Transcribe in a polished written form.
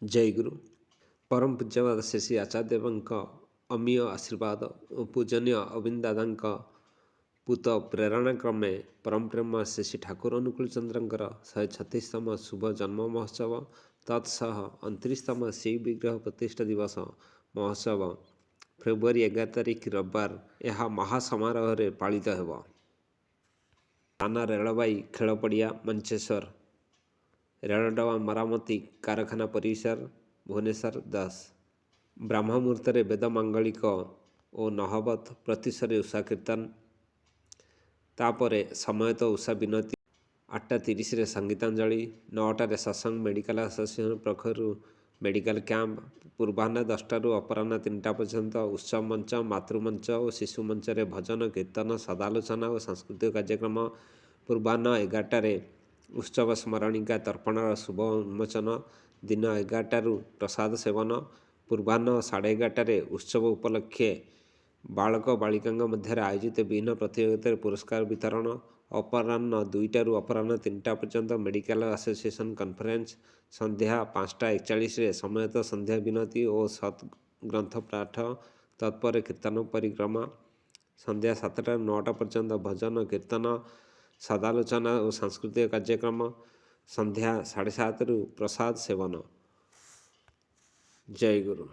ଜୟ ଗୁରୁ। ପରମ ପୂଜ୍ୟପାଦ ଶ୍ରୀ ଶ୍ରୀ ଆଚାର୍ଯ୍ୟଦେବଙ୍କ ଅମୀୟ ଆଶୀର୍ବାଦ ଓ ପୂଜନୀୟ ଅବିନ୍ଦ ଦାଦାଙ୍କ ପୂତ ପ୍ରେରଣା କ୍ରମେ ପରମ ପ୍ରେମ ଶ୍ରୀ ଶ୍ରୀ ଠାକୁର ଅନୁକୂଳ ଚନ୍ଦ୍ରଙ୍କର 136ତମ ଶୁଭ ଜନ୍ମ ମହୋତ୍ସବ ତତ୍ସହ 29ତମ ଶ୍ରୀ ବିଗ୍ରହ ପ୍ରତିଷ୍ଠା ଦିବସ ମହୋତ୍ସବ ଫେବୃଆରୀ 11 ତାରିଖ ରବିବାର ଏହା ମହାସମାରୋହରେ ପାଳିତ ହେବ। ସ୍ଥାନ ରେଳବାଇ ଖେଳପଡ଼ିଆ, ମଞ୍ଚେଶ୍ୱର, ରେଳଡବା ମରାମତି କାରଖାନା ପରିସର, ଭୁବନେଶ୍ୱର 10। ବ୍ରାହ୍ମ ମୁହୂର୍ତ୍ତରେ ବେଦ ମାଙ୍ଗଳିକ ଓ ନହବତ, ପ୍ରତ୍ୟୁଷରେ ଉଷା କୀର୍ତ୍ତନ, ତାପରେ ସମୟତ ଉଷା ବିନତି, 8:30ରେ ସଙ୍ଗୀତାଞ୍ଜଳି, 9ଟାରେ ସତ୍ସଙ୍ଗ ମେଡ଼ିକାଲ ଆସୋସିଏସନ ପକ୍ଷରୁ ମେଡ଼ିକାଲ କ୍ୟାମ୍ପ, ପୂର୍ବାହ୍ନ 10ଟାରୁ ଅପରାହ୍ନ 3ଟା ପର୍ଯ୍ୟନ୍ତ ଉତ୍ସବ ମଞ୍ଚ, ମାତୃମଞ୍ଚ ଓ ଶିଶୁ ମଞ୍ଚରେ ଭଜନ, କୀର୍ତ୍ତନ, ସଦାଲୋଚନା ଓ ସାଂସ୍କୃତିକ କାର୍ଯ୍ୟକ୍ରମ, ପୂର୍ବାହ୍ନ 11ଟାରେ ଉତ୍ସବ ସ୍ମରଣିକା ତର୍ପଣର ଶୁଭ ଉନ୍ମୋଚନ, ଦିନ 11ଟାରୁ ପ୍ରସାଦ ସେବନ, ପୂର୍ବାହ୍ନ 11:30ରେ ଉତ୍ସବ ଉପଲକ୍ଷେ ବାଳକ ବାଳିକାଙ୍କ ମଧ୍ୟରେ ଆୟୋଜିତ ବିଭିନ୍ନ ପ୍ରତିଯୋଗିତାରେ ପୁରସ୍କାର ବିତରଣ, ଅପରାହ୍ନ 2ଟାରୁ ଅପରାହ୍ନ 3ଟା ପର୍ଯ୍ୟନ୍ତ ମେଡ଼ିକାଲ ଆସୋସିଏସନ କନଫରେନ୍ସ, ସନ୍ଧ୍ୟା 5:41ରେ ସମୟତ ସନ୍ଧ୍ୟା ବିନତି ଓ ସଦ୍ଗ୍ରନ୍ଥ ପାଠ, ତତ୍ପରେ କୀର୍ତ୍ତନ ପରିକ୍ରମା, ସନ୍ଧ୍ୟା 7ଟାରୁ 9ଟା ପର୍ଯ୍ୟନ୍ତ ଭଜନ, କୀର୍ତ୍ତନ, ସଦାଲୋଚନା ଓ ସାଂସ୍କୃତିକ କାର୍ଯ୍ୟକ୍ରମ, ସନ୍ଧ୍ୟା 7:30ରୁ ପ୍ରସାଦ ସେବନ। ଜୟ ଗୁରୁ।